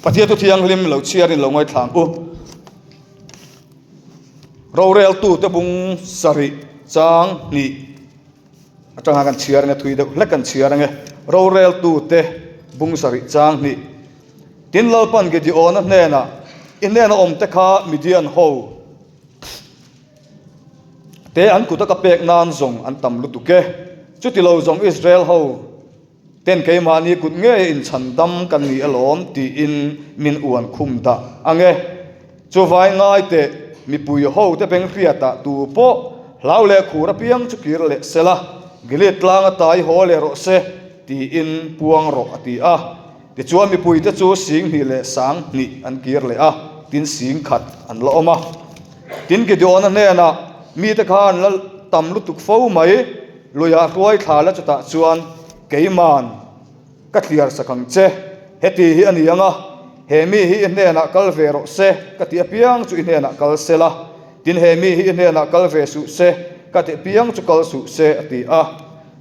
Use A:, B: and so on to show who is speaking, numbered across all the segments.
A: Pathian thu thianghlim lo chhiarin lo ngaithla ang u. Roreltute bung sarih chang hnih atanga kan chhiar ange thui deuh hlek kan chhiar ange. Roreltute bung sarih chang hnih. Tin Lalpan Gideona hnenah, I hnena awmte kha Midian ho te an kuta ka pek nan zawng an tam lutuk e. Chuti lo zawng Israel ho Ten keimahni kut ngei inchhan dam kan ni alawm tiin min uan khum dah ang e. Chuvai ngai teh, mipui ho te beng hriatah tu pawh hlau leh khur apiang chu kir leh sela, Gilead tlang a tai haw leh rawh se tiin puang rawh a ti a. Tichuan mipui te chu sing hnih leh sang hnih an kir leh a, tin sing khat an la awm a. Tin Gideon-a hnenah, Mite kha an la tam lutuk fo mai. Luiah hruai thla la chutah chuan keiman ka thliar sak ang che, heti hi a ni ang a, he mi hi i hnenah kal ve rawh se ka ti apiang chu i hnenah kal se la, tin he mi hi i hnenah kal ve suh se ka ti apiang chu kal suh se a ti a.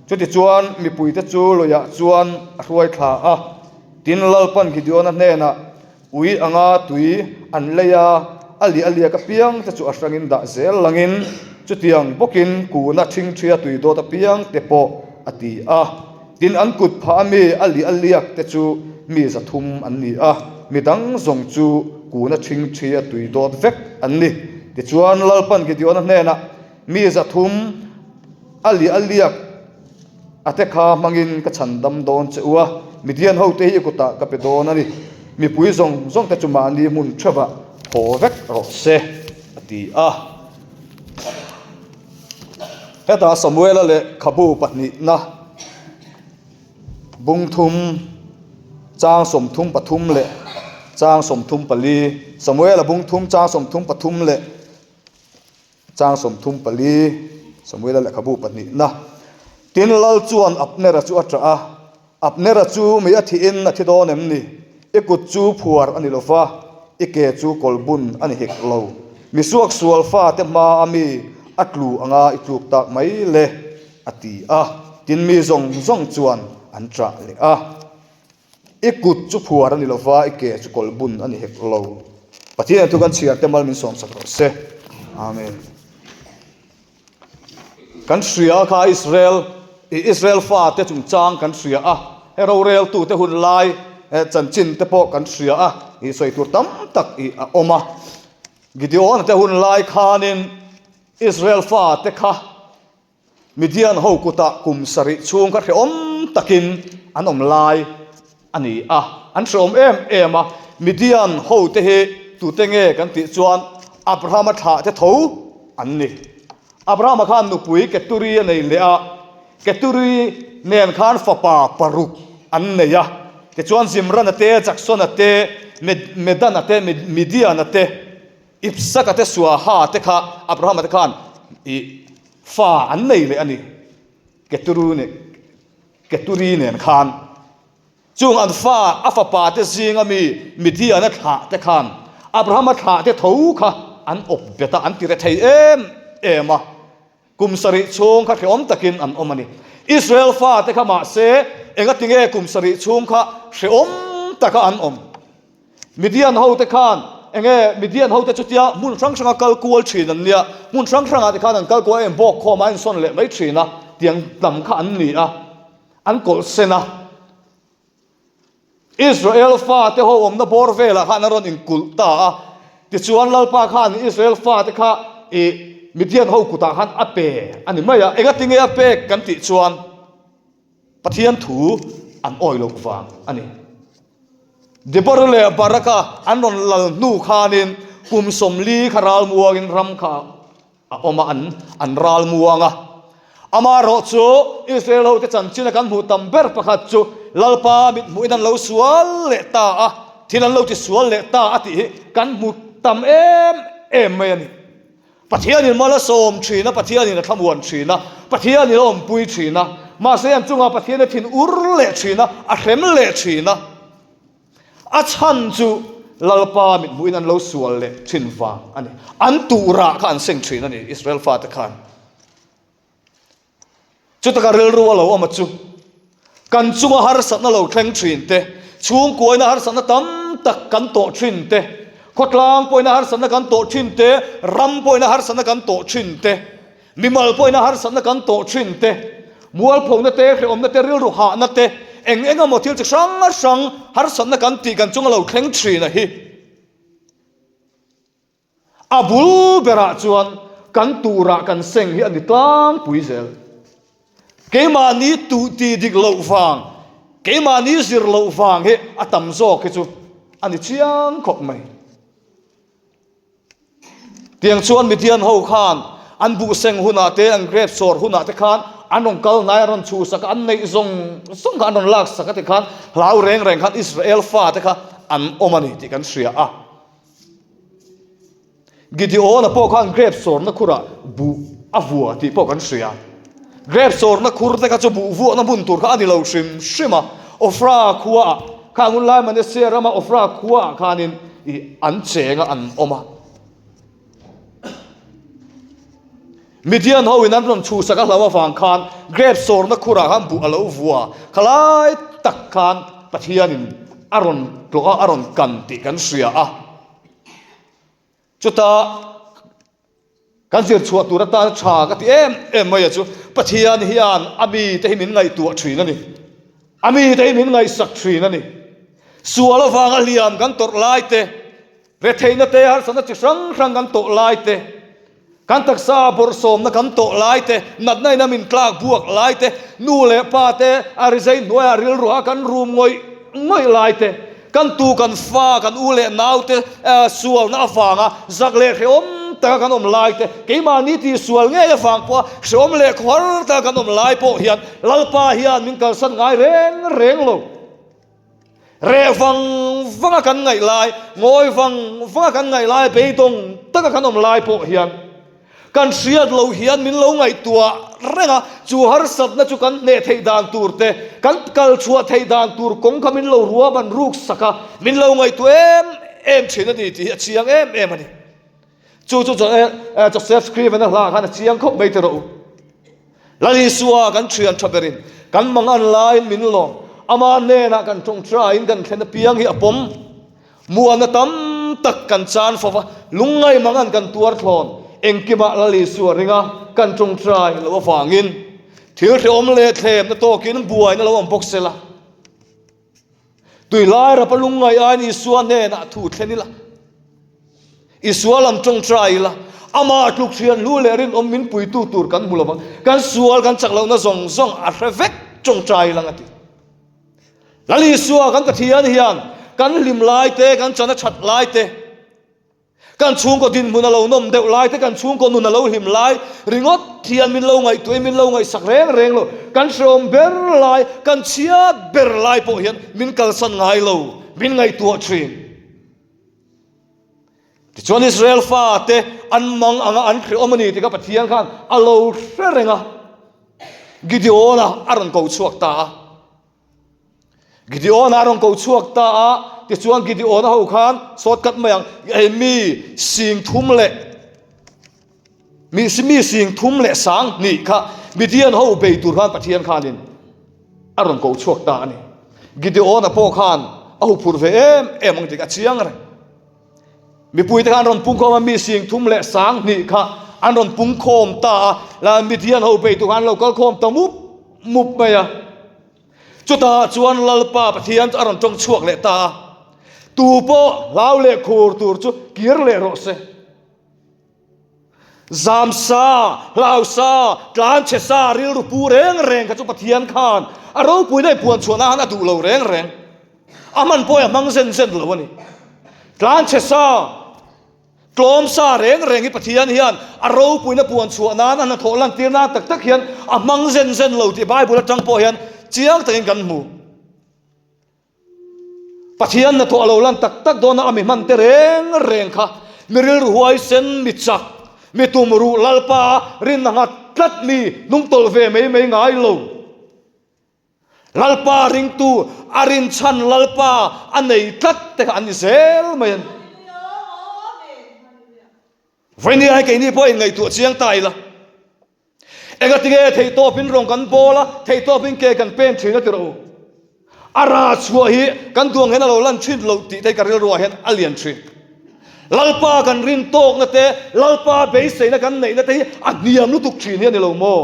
A: Chutichuan mipuite chu luiah chuan a hruai thla a, tin Lalpan Gideona hnenah Ui anga tui an lei a, a liah a liak apiang te chu a hrangin dah zel langin chutiang bawkin kuna ṭhingṭhia tui dawt apiang te pawh a ti a. Tin, an kut phah ami a liah a liak te chu mi 300 an ni a, mi dang zawng chu kuna ṭhingṭhia tui dawt vek an ni. Tichuan, Lalpan Gideona hnenah mi 300 a liah a liak, A te kha hmangin ka chhan dam dawn che u a, Midian hote hi i kutah ka pe dawn a ni. Mipui zawng zawng te chu mahni hmun theuhah haw vek rawh se, a ti a. Hetah Samuela lehkhabu pahnihna bung thum chang 33 leh chang 34, Samuela bung thum chang 33 leh Chang 34, Samuela lehkhabu pahnihna. Tin, Lal chuan Abnera chu a ṭah a, Abnera chu mi a thihin a thi dawn em ni? I kut chu phuar a ni lo va, i ke chu kawlbun a ni hek lo. Mi suaksual fate hmaa mi a tlu anga i tluk tak mai le, a ti a. Tin, mi zawng zawng chuan an ṭah leh a. I kut chu phuar a ni lo va, i ke chu kawlh bun a ni hek lo. Pathian thu kan chhiar te mal min sawmsak rawh se. Amen. Kan hria kha Israel, i Israel fa te chungchang kan hria a, he roreltu te hun lai chanchin te pawh kan hria a, i sawi tur tam tak i a awm a. Gideon te hun lai khanin Israel fa te kha Midian ho kutah kum sarih chhung kha hrehawm takin an awm lai a ni a, an hrehawm em em a. Midian ho te hi tute nge kan tih chuan Abrahama thlah te tho an ni. Abrahama khan nupui Keturi a nei leh a, Keturi nen khan fapa paruk an nei a. Tichuan Zimrana te, Jaksona te, Medana te, Midiana te, Ipsaka te Suaha te kha Abrahama te khan i fa an nei leh a ni, Keturu nen Keturi nen khan. Chung an fa a fapa te zinga mi Midiana thlah te khan Abrahama thlah te tho kha an awp bet a, an ti re thei em em a. Kum sarih chhung kha hrehawm takin an awm a ni. Israel fate kha mahse engatinge kum sarih chhung kha hrehawm taka an awm? Midian hote khan enge Midian hote chutia hmun hrang hranga kal kual thin an nia, hmun hrang hrangah te khan an kal kual a, inbawk khawm a, a insawn leh mai thin a, tiang lam kha an ni a, an kawlh sen a. Israel fate ho awmna bawr velah khan a rawn inkulh ta a, tichuan Lalpa khan Israel fate kha i Midian ho kutah khan a pe a ni mai a, engatinge a pek kan tih chuan Pathian thu an awi loh vang a ni. Deborah leh Baraka an rawn lal hnu khanin kum 40 kha ralmuangin ram kha A awm a, an an ral muang a. Amaherawh chu Israel hote chanchina kan hmuh tam ber pakhat chu Lalpa mit hmuhin an lo sual leh ta a, thil an lo ti sual leh ta a tih hi kan hmu tam em em mai a ni. Pathianin mal a sawm thin a, Pathianin a thlamuan thin a, Pathianin a awmpui thin a, mahse an chungah Pathian a thin ur leh thin a, a hrem leh thin a. A chhan chu Lalpa mit hmuhin an lo sual leh thin vang a ni. An tuhrah kha an seng thin a ni, Israel fate khan. Chutaka rilru a lo awm a chu, kan chunga harsatna lo thleng thin te, chhungkuaina harsatna tam tak. tak kan tawh thin te, khawtlang pawhina harsatna kan tawh thin te, ram pawhina harsatna kan tawh thin te, mimal pawhina harsatna kan tawh thin te, mualphona te, hrehawmna te, rilru hahna te, eng eng emaw thil chi hrang hrang harsatna kan tih kan chunga lo thleng thin a hi. A bul berah chuan kan turah kan seng hi a ni tlangpui zel. Keimahni tuh ti dik loh vang, keimahni zir loh vang hi a tam zawk hi chu a ni chiang khawp mai. Tiang chuan Midian ho khan an buh seng hunah te, an grape sawr hunah te khan an rawn kal hnai, an rawn chhuhsak a, an neih zawng zawng kha an rawn laksak a ti khan hlau reng reng khan Israel fate kha an awm a ni tih kan hria a. Gideon-a pawh khan grape sawrna khurah buh a vua tih pawh kan hria. Grape sawrna khur te kha chu buh vuahna hmun tur kha a ni lo hrim hrim a. Ofra khuaah, khang hun lai Manasseh rama Ofra khuaah khanin ih an cheng a, an awm a. Midian ho in an rawn chhuhsak a hlo avang khan grape sawrna khurah khan buh a lo vua. Khalai tak khan Pathianin a rawn tlawh a, a rawn kan tih kan hria a. Chutah kan zir chhuah tur atan tha ka ti em em mai a chu Pathian hian a mite hi min ngaihtuah thin a ni. A mite hi min ngaihsak thin a ni. Sual avanga hliam kan tawrh lai te, retheihna te, harsatna chi hrang hrang kan tawh lai te, Kan taksa bawrhsawmna kan tawh lai te, natna ina min tlak buak lai te, nu leh pa te a rizei hnuaiah rilruah kan rum ngawih ngawih lai te, kan tu kan fa, kan u leh nau te sualna avanga zak leh hrehawm taka kan awm lai te, keimahni tihsual ngei avang pawha hrehawm leh khawhar taka kan awm lai pawh hian Lalpa hian min kalsan ngai reng reng lo. Reh vang vanga kan ngaih lai, ngawi vang vanga kan ngaih lai, beidawng taka kan awm lai pawh hian kan hriat loh hian min lo ngaihtuah reng a, chu harsatna chu kan hneh theih dan tur te, kan kal chhuah theih dan tur kawng kha min lo ruahman ruk sak a, min lo ngaihtuah em em thin a ni tih hi a chiang em em a ni. Chu chu Joseph Scriven-a hla khan a chiang khawp mai tiraw u. Lal Isua kan thian tha berin kan mangan laiin min lawm, ama hnenah kan tawngtaiin kan thlen apiang hi a pawm. Muana tam tak kan chan fo va, lungngai mangan kan tuar thlawn. Engkimah Lal Isua ringa kan tawngtai loh avangin thil hrehawm leh thlemna tawkin buaina lo awm bawk sela. Tui lai rapa lungngaih aiin Isua hnenah thu thlen ila, Isua lam tawngtai ila, amah tluk thian hlu leh rinawm min puitu tur kan hmu lovang, kan sual kan chak lohna zawng zawng a hre vek tawngtai ila nga ti. Lal Isua kan Pathian hian kan hlim lai te, kan chana that lai te, Kan chhungkaw dinhmun a lo nawm deuh lai te, kan chhungkaw nun a lo hlim lai ringawt hian min lo ngaihtuahin min lo ngaihsak reng reng lo. Kan hreawm ber lai, kan chhiat ber lai pawh hian min kalsan ngai lo, min ngaihtuah thin. Tichuan Israel fate an mang anga an hreawm a ni tih kha Pathian khan a lo hre reng a, Gideon-a a rawn ko chhuak ta a. Gideon-a a rawn ko chhuak ta a, tichuan Gideon-a ho khan shortcut mai ang, hei mi sing thum leh mi mi sing thum leh sang hnih kha Midian ho bei tur khan Pathian khanin a rawn ko chhuak ta a ni. Gideon-a pawh khan a huphurh ve em em ang tih kha a chiang reng. Mipuite kha an rawn pungkhawm a, mi sing thum leh sang hnih kha an rawn pungkhawm ta a, la Midian ho bei tur khan an lo kal khawm ta mup mup mai a. Chutah chuan Lalpa Pathian chu a rawn tawng chhuak leh ta a, Tu pawh hlau leh khur tur chu kir leh rawh se. Zam sa, hlau sa, tlan chhe sa, rilru pu reng reng kha chu Pathian khan a ropui daih puan chhuah nan a duh lo reng reng. A hman pawh a hmang zen zen lo a ni. Tlan chhe sa, Tlawm sa reng reng hi Pathian hian a ropuina puan chhuah nan a hnathawh lantir nan tak tak hian a hmang zen zen lo tih Bible atang pawh hian chiang takin kan hmu. Pathian hnathawh a lo lan tak tak dawn a, a mi hman te reng reng kha mi rilru huaisen, mi chak, mi tumruh Lalpa rinna nghat tlat mi hnungtawlh ve mai mai ngai lo. Lalpa ringtu a rinchhan Lalpa a nei tlat te kha an ni zel mai a ni. Vawinia hei keini pawh inngaihtuah chiang ta ila. Engatinge theihtawpin rawng kan bawl a, theihtawpin ke kan pen thin a ti rawh u. A rah chhuah hi kan duang hian a lo lan thin loh tih te hi ka rilruah hian a lian thin. Lalpa kan rin tawkna te, Lalpa beiseina kan neihna te hi a hniam lutuk thin hi a ni lo maw?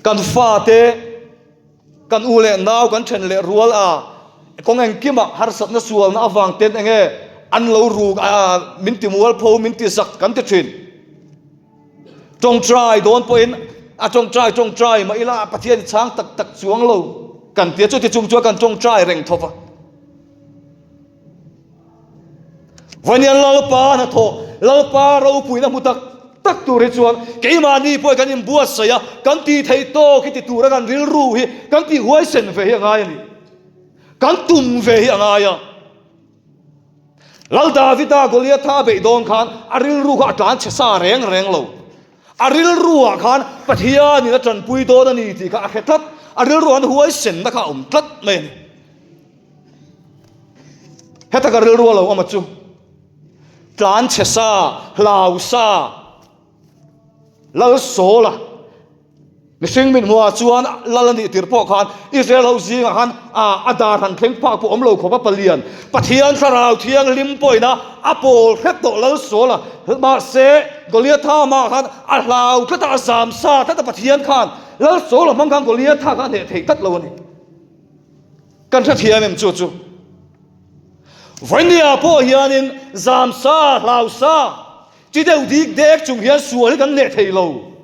A: Kan fate, kan u leh nau kan then leh rual a, kawng engkimah harsatna sualna avang ten enge an lo ruk a, min ti mualpho, min ti zak kan ti thin. Tawngtai dawn pawhin a tawngtai tawngtai mah ila Pathian i chhang tak tak chuang lo kan tia chuti chung chuan kan tawngtai reng tho va. Vawinian Lalpa hnathawh, Lalpa ropuina hmu tak tak tur hi chuan keimahni pawh kan inbuatsaih a, kan tih theih tawk hi ti tura kan rilru hi kan tih huaisen ve hi a ngai a ni. Kan tum ve hi a ngai a. Lal Davida Goliatha a beih dawn khan a rilru kha a tlan chhe sa reng reng lo. A rilruah khan Pathianin a tanpui dawn a ni tih kha a hre tlat. A rilruah khan huaisenna kha a awm tlat mai a ni. Heta ka rilru a lo awm a chu tlan chhe sa, hlau sa, Lal Saula mihring min hmuhah chuan lal a nih tir pawh khan Israel ho zingah khan a dar han thleng phak pawh awm lo khawp a palian Pathian thlarau thianghlim pawhin a a pawl hrep tawh Lal Saula mahse Goliatha mah khan a hlau tlat a, a zam sa tlat a Pathian khan Lal Saula hmang khan Goliatha kha a hneh thei tlat lo a ni. Kan hrethiam em chu chu? Vawinia pawh hianin zam sa, hlau sa, chi deuh dik dek chung hian sual hi kan hneh thei lo.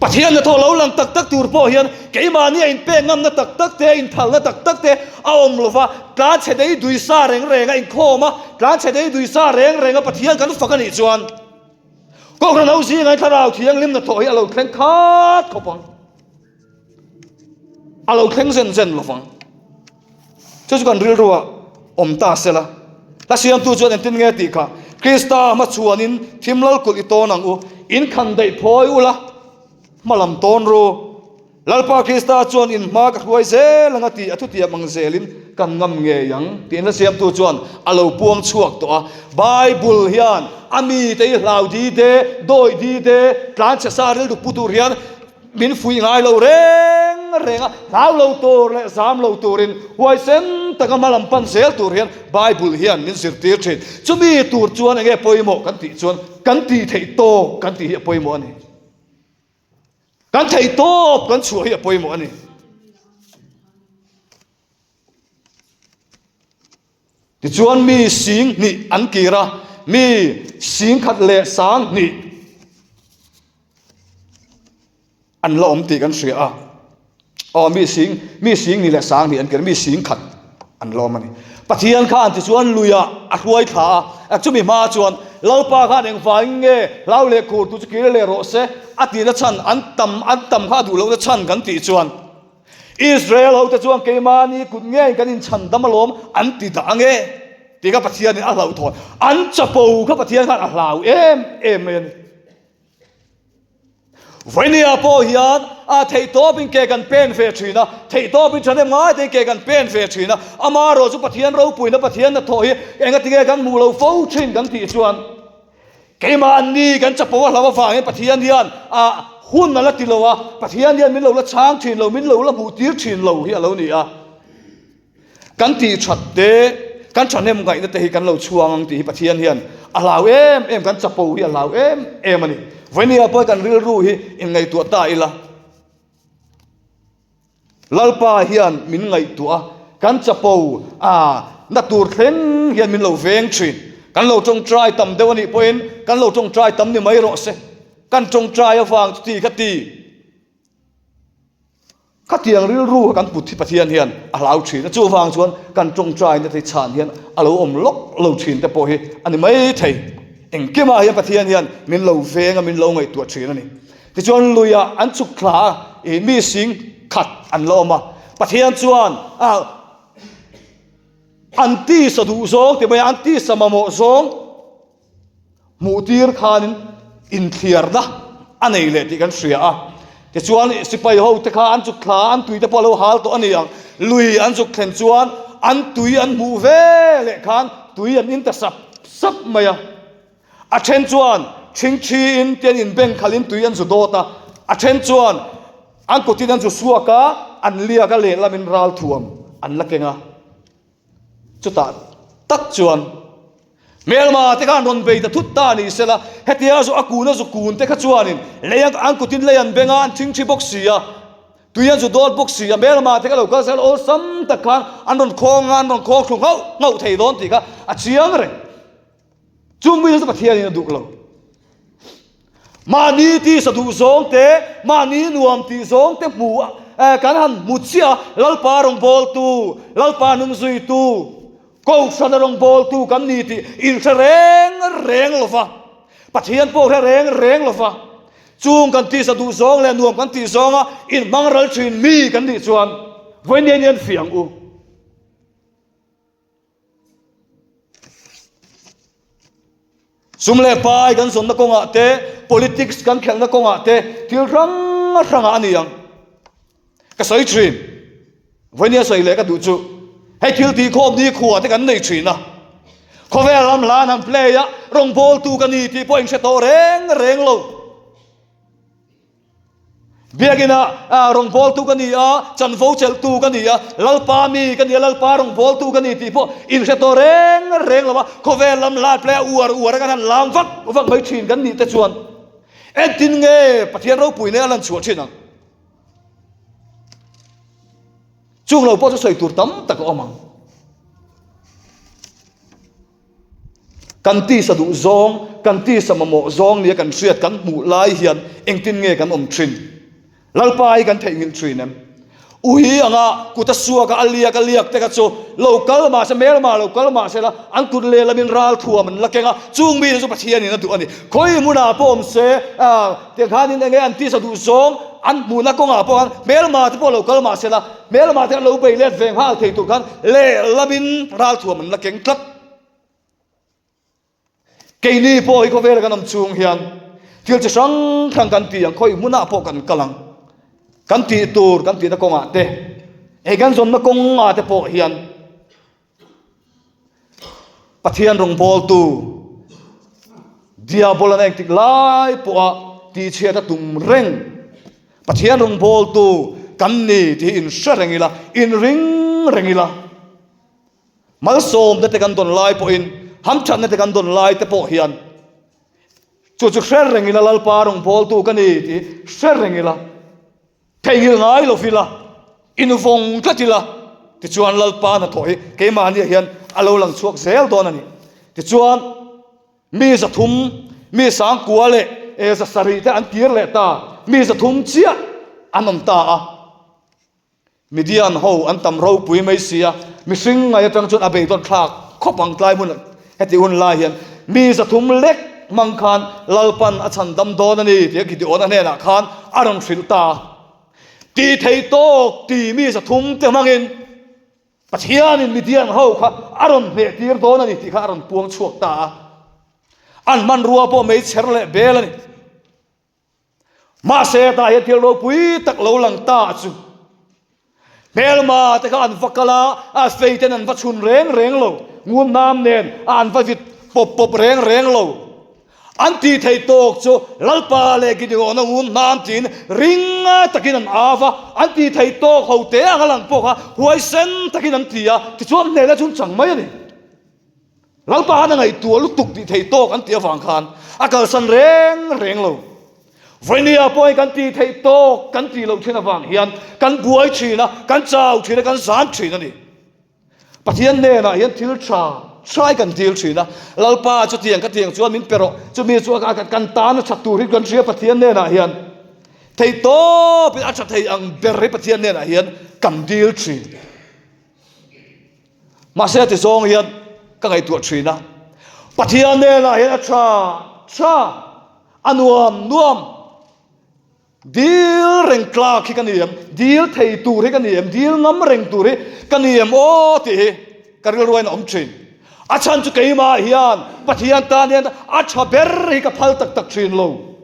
A: Pathian hnathawh lo lang tak tak tur pawh hian keimahni a inpek ngamna tak tak te, inthalna tak tak te a awm lo va, tlan chhe dei dui sa reng reng a inkhawm a, tlan chhe dei dui sa reng reng a Pathian kan fak a nih chuan Kohhran ho zinga thlarau thianghlim hnathawh hi a lo thleng khat khawp ang. A lo thleng zen zen lo vang. Chu chu kan rilruah awm ta sela. Hla siamtu chuan engtin nge tih kha Krista hmachhuanin thim lal kulh i tawn ang u. In khan daih phawi ula hmalam tawn ru. Lalpa Krista chuan in hma ka hruai zel ang a tih a thutiam ang zelin kan ngam ngei ang tiin hla siamtu chuan a lo puang chhuak tawh a. Bible hian a mite hi hlau di te, dawi di te, tlanchhe sa rilru pu tur hian min fuih ngai lo reng reng a. Hlau lo tur leh zam lo turin huaisen taka hma lam pan zel tur hian Bible hian min zirtir thin. Chumi tur chuan enge pawimawh kan tih chuan kan tih theih tawk kan tih hi a pawimawh a ni. Kan theih tawp kan chhuah hi a pawimawh a ni. Tichuan mi sing hnih an kir a, mi sing khat leh sang hnih an la awm tih kan hria a. Aw mi sing, mi sing ni leh sang hnih an kir, mi sing khat an lawm a ni. Pathian khan tichuan luiah a hruai thla a, chumi hma chuan Lalpa khan engvangin nge hlau leh khur tu chu kir leh rawh se a tihna chhan an tam an tam kha a duh lohna chhan kan tih chuan Israel hote chuan keimahni kut ngeiin kan inchhan dam alawm an ti dah ange tih kha Pathianin a hlauhthawn an chapo kha Pathian khan a hlau em em mai a ni. Vawiniah pawh hian a theihtawpin ke kan pen ve thin a, theihtawpin thahnem ngai tein ke kan pen ve thin a, amaherawh chu Pathian ropuina Pathian hnathawh hi engatinge kan hmuh lo fo thin kan tih chuan keimahni kan chapo a hlauh avangin Pathian hian a hun a la ti lo a, Pathian hian min lo la chhang thin lo, min lo la hmuh tir thin lo hi a lo ni a. Kan tih that te, kan thahnem ngaihna te hi kan lo chhuang ang tih hi Pathian hian a hlau em em, kan chapo hi a hlau em em a ni. Vawini ah pawh kan rilru hi inngaihtuah ta ila, Lalpa hian min ngaihtuah a, kan chapo a na tur thleng hian min lo veng thin. Kan lo tawngtai tam deuh a nih pawhin kan lo tawngtai tam ni mai rawh se. Kan tawngtai avang chuti kha ti. Khatiang rilru kha kan put hi Pathian hian a hlau thin a, chuvang chuan kan tawngtaina te chhan hian a lo awm lawk lo thin te pawh hi a ni mai thei. Engkimah hian Pathian hian min lo veng a, min lo ngaihtuah thin a ni. Tichuan luiah an chhuk thla a, ih mi sing khat an la awm a, Pathian chuan a an tisa duh zawng ti mai a, an tisa mamawh zawng, Hmuh tir khanin inthliarna a nei leh tih kan hria a. Tichuan sipai ho te kha an chuk thla a, an tui te pawh a lo hal tawh a ni ang. Lui an chuk thlen chuan an tui an hmuh ve leh khan tui an in ta sap sap mai a. A then chuan. Ṭhingṭhiin tian inbeng khalhin tui an zu dawt a, a ṭhen chuan an kutin an zu suak a, an liak a lehlamin ralthuam an la keng a. Chutah tak chuan hmelma te khan rawn bei ta thut ta ni sela, hetia zu a kun a zu kun te kha chuanin lei an kutin lei an beng a, an ṭhingṭhi bawk si a, tui an zu dawt bawk si a, hmelma te kha lo kal sela awlsam tak khan an rawn khawng a, an rawn khawng thlu nghauh nghauh thei dawn tih kha a chiang reng. Chu mite chu Pathianin a duh lo. Mahni tisa duh zawng te, mahni nuam tih zawng te hmu a, kan han hmu chiah a, Lalpa rawngbawltu, Lalpa hnungzuitu, Kohhrana rawngbawltu kan ni tih inhre reng reng lo va, Pathian pawh hre reng reng lo va, chung kan tisa duh zawng leh nuam kan tih zawnga inhmang ral thin mi kan nih chuan vawiin hian fiah ang u. Sum leh pai kan zawnna kawngah te, politics kan khelhna kawngah te thil hrang hrangah a ni ang. Ka sawi thin. Vawinia sawi leh ka duh chu hei thil tih khawm ni khua te kan nei thin a. Khawvel ram hlan han play a, rawngbawltu ka ni tih pawh inhre tawh reng reng lo. Biakina rawngbawltu ka ni a, chanvo chelhtu ka ni a, Lalpa mi ka ni a, Lalpa rawngbawltu ka ni tih pawh inhre tawh reng reng lo a, khawvel lam lat play a uar uar a kan han lam vak vak mai thin kan nih te chuan engtin nge Pathian ropui nen a lan chhuah thin ang? Chung lo pawh chu sawi tur tam tak a awm ang. Kan tisa duh zawng, kan tisa mamawh zawng nia kan hriat kan hmuh lai hian engtin nge kan awm thin? Lalpa hi kan theihnghilh thin em? Ui anga kut a suak a, a liak a liak te kha chu lo kal mah se, hmelmah lo kal mah se la, an kut lehlamin ral thuam an la keng a, chung mite chu Pathianin a duh a ni. Khawi hmunah pawh awm se, tiang khanin enge an tisa duh zawng an hmuhna kawngah pawh khan hmelmah te pawh lo kal mah se la, hmelmah te an lo bei let ve nghal thei tur khan lehlamin ral thuam an la keng tlat. Keini pawh hi khawvela kan awm chhung hian thil chi hrang hrang kan ti ang, khawi hmunah pawh kan kal ang. Kan tih tur kan tihna kawngah te, hei kan zawnna kawngah te pawh hian Pathian rawngbawltu Diabola engtik lai pawha tihchhiat a tum reng Pathian rawngbawltu kan ni tih hi inhre reng ila, inring reng ila. Malsawmna te kan dawn lai pawhin, hamthatna te kan dawn lai te pawh hian chu chu hre reng ila Lalpa rawngbawltu ka ni tih hre reng ila, theihnghilh ngai lo ila, invawng tlat ila, tichuan Lalpa hnathawh hi keimahniah hian a lo lang chhuak zel dawn a ni. Tichuan mi 300, mi 9,000 leh 700 te an kir leh ta, mi 300 chiah an awm ta a. Midian ho an tam ropui mai si a, mihring ngai atang chuan a beidawn thlak khawp ang tlai hmun heti hun lai hian mi 300 lek hmang khan Lalpan a chhan dam dawn a ni tih a Gideon-a hnenah khan a rawn hrilh ta a. Ti thei tawk ti mi 300 te hmangin Pathianin Midian ho kha a rawn hneh tir dawn a ni tih kha a rawn puang chhuak ta a. An hmanrua pawh meichher leh bel a ni. Mahse tah hian thil ropui tak lo lang ta chu hmelma te kha an va kal a, a fei ten an va chhun reng reng lo, ngun nam nen a an va vit pawp pawp reng reng lo. An tih theih tawk chu Lalpa leh Gideon-a ngun nam tiin ring takin an au a, an tih theih tawk ho te anga lang pawh kha huaisen takin an ti a, tichuan hnehna chu an chang mai a ni. Lalpa han a ngaihtuah lutuk tih theih tawk an tih avang khan a kalsan reng reng lo. Vawinia pawhin kan tih theih tawk kan tih loh thin avang hian kan buai thin a, kan chau thin a, kan zam thin a ni. Pathian hnenah hian thil tha trai kan dil thin a, Lalpa chutiang ka tiang chuan min pe rawh, chumi chu kan tan a that tur hi kan hria Pathian hnenah hian theih tawpin a tha thei ang ber hi Pathian hnenah hian kan dil thin. Mahse a ti zawng hian ka ngaihtuah thin a, Pathian hnenah hian a tha tha, a nuam nuam, dil reng tlak hi ka ni em, dil thei tur hi ka ni em, dil ngam reng tur hi ka ni em aw tih hi ka rilruain a awm thin. A chhan chu keimah hian Pathian tan hian a tha ber hi ka phal tak tak thin lo.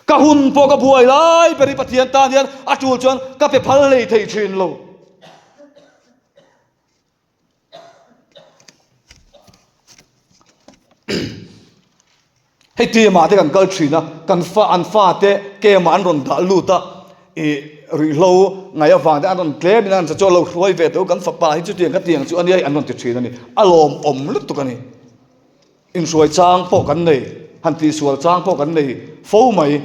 A: Ka hun pawh ka buai lai ber hi Pathian tan hian a tul chuan ka pe phal hlei thei thin lo. Hei team-ah te kan kal thin a, kan fa an fate camp-ah an rawn dah lut a, ih ruihhlo ngaih avang te an rawn tlem in an rawn chaw lo hruai ve tawh kan fapa hi chutiang ka tiang chu a nia an rawn ti thin a ni. A lawmawm lutuk a ni. Inhruai chang pawh kan nei, han tihsual chang pawh kan nei fo mai.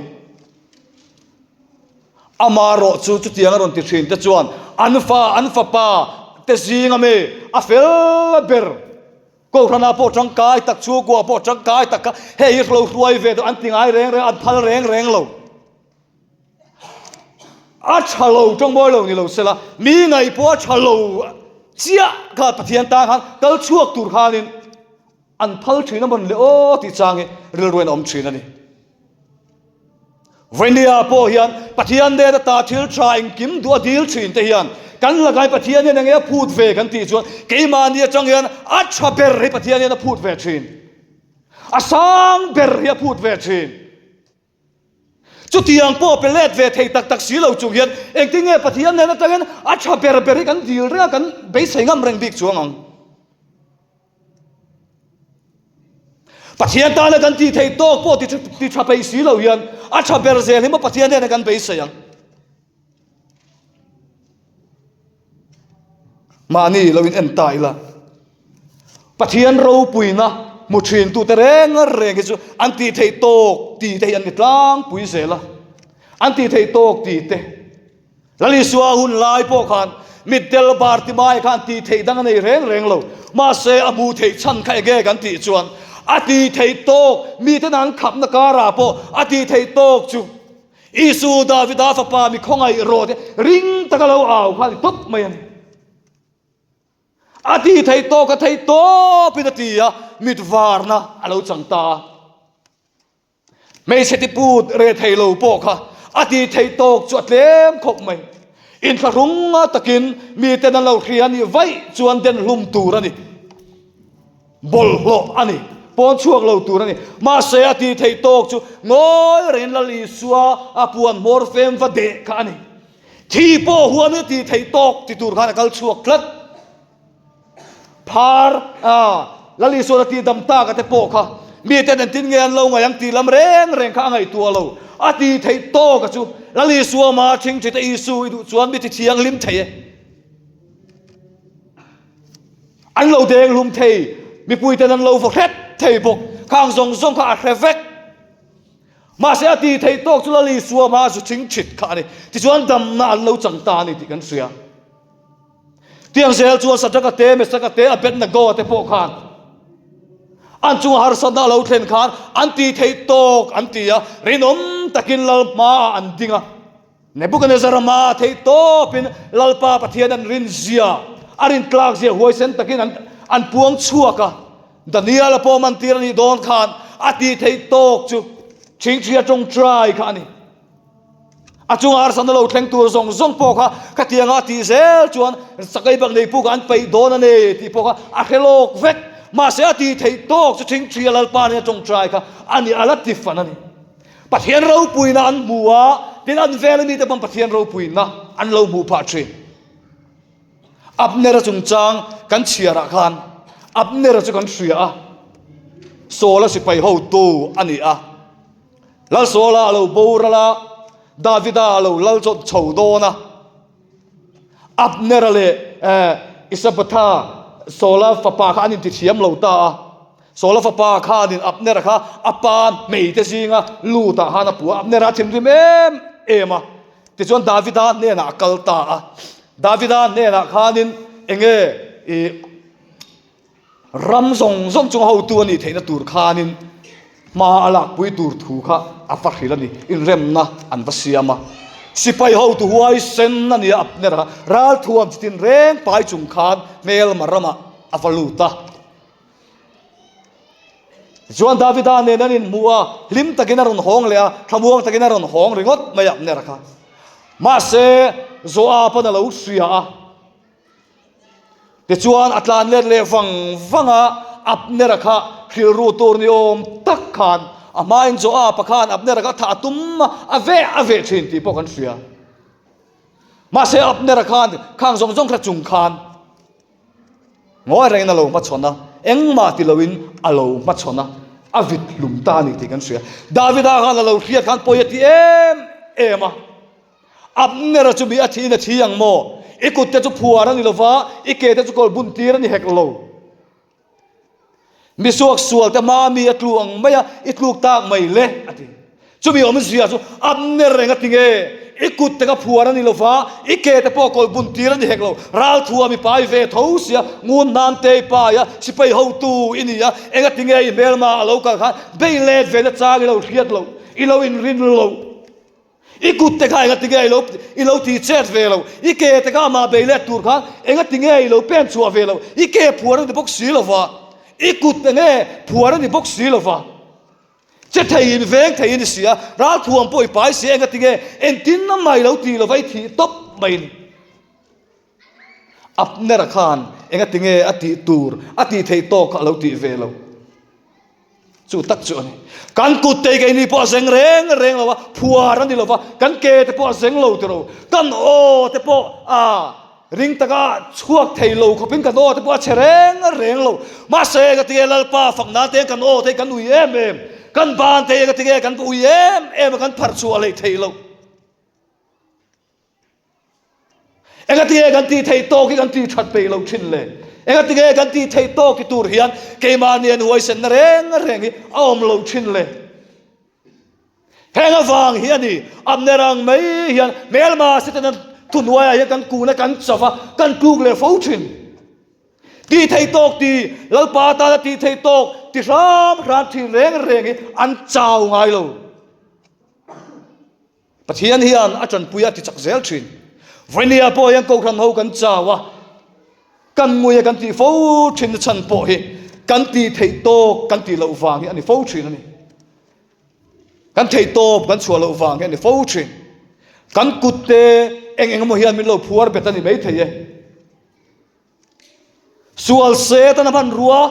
A: Amaherawh chu chutiang a rawn ti thin te chuan an fa an fapa te zinga mi a fel ber Kohhranah pawh tangkai tak, chhungkua pawh tangkai tak kha hei hi lo hruai ve tawh an ti ngai reng reng, an phal reng reng lo. A tha lo tawngmawi lo ni lo sela, mi ngaih pawh a tha lo chiah kha Pathian tan khan kal chhuak tur khanin an phal thin a mawn le aw tih chang hi rilruin a awm thin a ni. Vawnia pawh hian Pathian nen ata thil tha engkim duh a dil thin te hian kan lakai Pathian hian enge a phut ve kan tih chuan keimahni atang hian a tha ber hi Pathian hian a phut ve thin. A sang ber hi a phut ve thin. Chutiang pawh pe let ve thei tak tak si lo chung hian engtin nge Pathian nen atangin a tha ber ber hi kan dil reng a kan beisei ngam reng bik chuang ang. Pathian tana kan tih theih tawk pawh ti tha peih si lo hian a tha ber zel hi maw Pathian hnenah kan beisei ang. Mahni lo in en ta ila. Pathian ropuina hmu thin tu te reng reng hi chu an tih theih tawk ti te hi an ni tlangpui zel a. An tih theih tawk ti te. Lal Isua hun lai pawh khan mitdel Bartimaia khan tih theih dang a nei reng reng lo. Mahse a hmuh theih chhan kha enge kan tih chuan a tih theih tawk miten an khapna karah pawh a tih theih tawk chu Isu Davida fapa mi khawngaih rawh te ring taka lo au kha a ni tawp mai a ni. A tih theih tawk a theih tawpin a ti a, mit varna a lo chang ta a. Hmeichhe tiput reh thei lo pawh kha a tih theih tawk chu a tlem khawp mai. Inthlahrung takin miten an lo hria nih vaih chuan den hlum tur a ni. Bawlhhlawh a ni. Pawn chhuak lo tur a ni. Mahse a tih theih tawk chu ngawi rengin Lal Isua a puan hmawr fem va deh kha a ni. Thi pawh huamin a tih theih tawk ti tur khan a kal chhuak tlat. Phar a, Lal Isuan a tihdam tak a te pawh kha miten engtin nge an lo ngaih ang tih lam reng reng kha a ngaihtuah lo. A tih theih tawk a chu Lal Isua ma thingthi te Isu i duh chuan mi ti thianghlim thei e. An lo denghlum thei, mipuiten an lo vaw hret thei bawk. Khang zawng zawng kha a hre vek. Mahse a tih theih tawk chu Lal Isua ma zu thingthit kha a ni. Tichuan damna an lo chang ta a ni tih kan hria. Tiang zel chuan Sadraka te, Mesaka te, Abednego te pawh khan an chunga harsatna a lo thlen khan an tih theih tawk an ti a, rinawm takin Lal hmaah an ding a. Nebuchadnezzar hmaah theih tawpin Lalpa Pathian an rinzia, a rintlakzia huaisen takin an an puang chhuak a. Daniel-a pawh mantir a nih dawn khan a tih theih tawk chu thingthia tawngtai kha a ni. A chunga harsatna lo thleng tur zawng zawng pawh kha khatianga a tih zel chuan sakei bak nei puk an peih dawn a ni tih pawh kha a hre lawk vek. Mahse a tih theih tawk chu thingthia Lalpa nen a tawngtai kha a ni, a la ti fan a ni. Pathian ropuina an hmu a, tin an vela mite pawn Pathian ropuina an lo hmuh phah thin. Abner-a chungchang kan chhiarah khan Abner-a chu kan hria a, Saul-a sipai hotu a ni a. Lalsawla a lo boral a, Davida a lo lal chho dawn a. Abnera leh Isabatha, Saula fapa kha an intithiam lo ta a. Saula fapa khanin Abnera kha a pa hmeite zinga lutah khan a pu a, Abnera a thinrim em em a. Tichuan Davida hnenah a kal ta a. Davida hnenah khanin enge i Ram zawng zawng chunga hotu a nih theihna tur khanin hma a lakpui tur thu kha a va hrilh a ni. Inremna an va siam a. Sipai hotu huaisen a ni a, Abner kha ralthuam chi tin reng pai chung khan hmelma ramah a va lut a. Tichuan Davida nen an inhmu a, hlim takin a rawn hawng leh a, thlamuang takin a rawn hawng ringawt mai a Abner kha. Mahse Joab-an a lo hria a. Tichuan a tlan let leh vang vang a, Abner-a kha hrilru tur ni awm tak khan a hmain Joab-a khan Abner-a kha thah a tum a, a veh a veh thin tih pawh kan hria. Mahse Abner-a khan khang zawng zawng kha chung khan ngawi rengin a lo hmachhawn a, engmah ti loin a lo hmachhawn a. A vit hlum ta a ni tih kan hria. Davida khan a lo hriat khan pawi a ti em em a. Abnera chu mi a thiin a thi ang maw? I kut te chu phuar a ni lo va, i ke te chu kawl bun tir a ni hek lo. Mi suak sual te hma mi a tlu ang mai a, i tluk tak mai le, a ti. Chumi awmzia chu Abner reng a ti nge? I kut te ka phuar a ni lo va, i ke te pawh kawl bun tir a ni hek lo. Ralthua mi pai ve tho sia, ngun hnan te i pai a, sipai hotu i ni a, eng a ti nge i hmelma a lo kal khan bei let ve na chang i lo hriat loh, i lo inrin loh. I kut te kha eng a ti nge i lo i lo ti chet ve lo, i ke te kha amah bei let tur khan eng a ti nge i lo pen chhuah ve lo, i ke phuar a ni bawk si lo va, i kut enge phuar a ni bawk si lo va. Che theiin veng theiin i si a, ralthuam pawh i pai si a, engatinge engtin na mai lo ti lova i thih tawp mai ni. Abner-a khan engatinge a tih tur a tih theih tawk kha a lo tih ve lo. Chu tak chu a ni. Kan kut te keini pawh a zeng reng reng lo a, phuar a ni lo va, kan ke te pawh a zeng lo tiro, kan aw te pawh a Ring taka chhuak thei lo khawpin kan aw te pawh a chhe reng reng lo. Mahse, ka tinge Lalpa fak nan te kan aw te hi kan ui em em. Kan ban te hi ka tinge kan ui em em a kan pharh chhuah leh theih loh. Enga tinge kan tih theih tawk hi kan tih that peih loh thin le? Enga tinge kan tih theih tawk hi tur hian keimahni an huaisenna reng reng hi a awm loh thin le? Heng avang hi a ni, Abner ang mai hian hmelma Setana thuhnuaiah hian kan kun a, kan chauh a, kan tluk leh fo thin. Tih theih tawk ti, Lalpa tana tih theih tawk ti hram hram thin reng reng hi an chau ngai lo. Pathian hian a tanpui a ti chak zel thin. Vawinia pawh hian Kohhran ho kan chau a, kan ngui a kan tih fo thin na chhan pawh hi kan tih theih tawk kan tih loh vang hi a ni fo thin a ni. Kan theih tawp kan chhuah loh vang hi a ni fo thin. Kan kut te eng eng emaw hian min lo phuar bet a ni maithei e. Sual Setana hmanrua,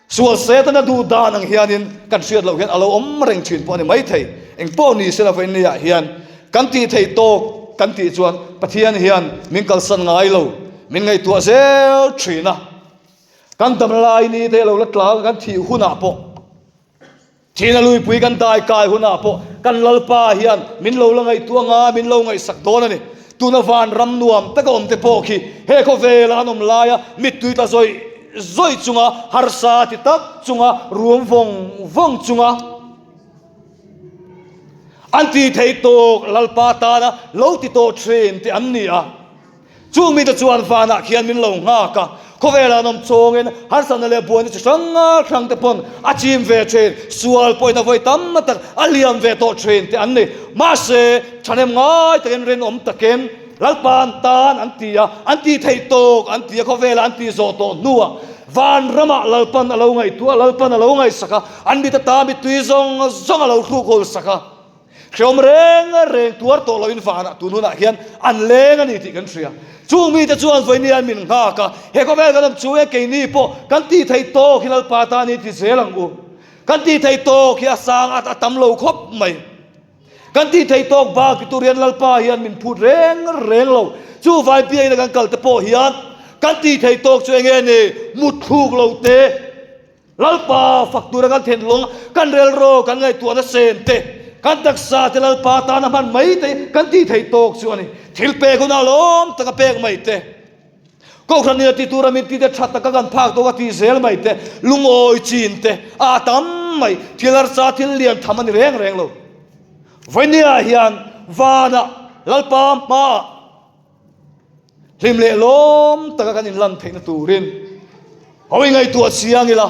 A: sual Setana duh dan ang hianin kan hriat loh hian a lo awm reng thin pawh a ni maithei. Eng pawh ni se lova inniah hian kan tih theih tawk kan tih chuan Pathian hian min kalsan ngai lo, min ngaihtuah zel thin a. Kan dam lai ni te lo la tlang kan thih hunah pawh Thina luipui kan dai kai hunah pawh kan Lalpa hian min lo la ngaihtuah anga min lo ngaihsak dawn a ni. Tuna van ram nuam taka awm te pawh khi he khawvela an awm laia mittui tla zawih zawih chunga harsa ti tak chunga ruam vawng vawng chunga an ti thei tawk Lalpa tana lo ti tawh thin te an ni a. Chung mite chuan vanah khian min lo nghak a, khawvelah an awm chawngin harsatna leh buaina chi hrang hrang te pawn a chim ve thin, sual pawhin a vawi tam tak a liam ve tawh thin te an ni. Mahse, thahnem ngai takin rinawm takin Lalpa an tan an ti a, an tih theih tawk an ti a, khawvelah an tih zawh tawh hnuah vanramah Lalpan a lo ngaihtuah a, Lalpan a lo ngaihsak a, an mit ata mittui zawng zawng a lo hruk hawl sak a. Hreawm reng reng tuar tawh loin vanah tun hunah hian an leng a ni tih kan hria. Chung mite chuan vawiin an min nghak a, he khawvel kan awm chung hian keini pawh kan tih theih tawk hi Lalpa tan hi ti zel ang u. Kan tih theih tawk hi a sang a, a tam lo khawp mai. Kan tih theih tawk bak ti tur hian Lalpa hian min phut reng reng lo. Chu vai biakina kan kal te pawh hian kan tih theih tawk chu enge ni? Mutthluk lo te. Lalpa fak tura kan thinlung, kan relro, kan ngaihtuahna sen te, kan taksa te Lalpa tana hman mai te kan tih theih tawk chu a ni. Thil pek hunah lawm taka pek mai te, Kohhran ina ti tura min tite tha taka kan phak tawka tih zel mai te, lungawi chin te a tam mai. Thil harsa thil lian tham a ni reng reng lo. Vawinia hian vanah Lalpa hmaah Hlim leh lawm taka kan inlan theihna turin hawi ngaihtuah chiang ila,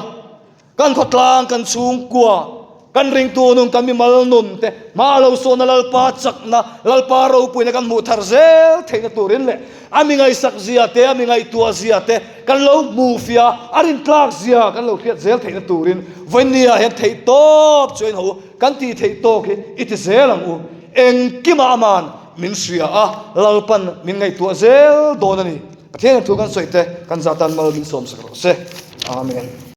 A: kan khawtlang, kan chhungkua, kan ringtu nun, kan mimal nun te hma lo sawhna Lalpa chakna, Lalpa ropuina kan hmuh thar zel theihna turin leh a mi ngaihsak zia te, a mi ngaihtuah zia te kan lo hmu fia, a rintlak zia kan lo hriat zel theihna turin vawinia hian theih tawp chu a inho kan tih theih tawk hi i ti zel ang u. Engkimah aman Min hria a, Lalpan min ngaihtuah zel dawn a ni. Pathianin thu kan sawi te kan zah tan mal min sawmsak rawh se. Amen.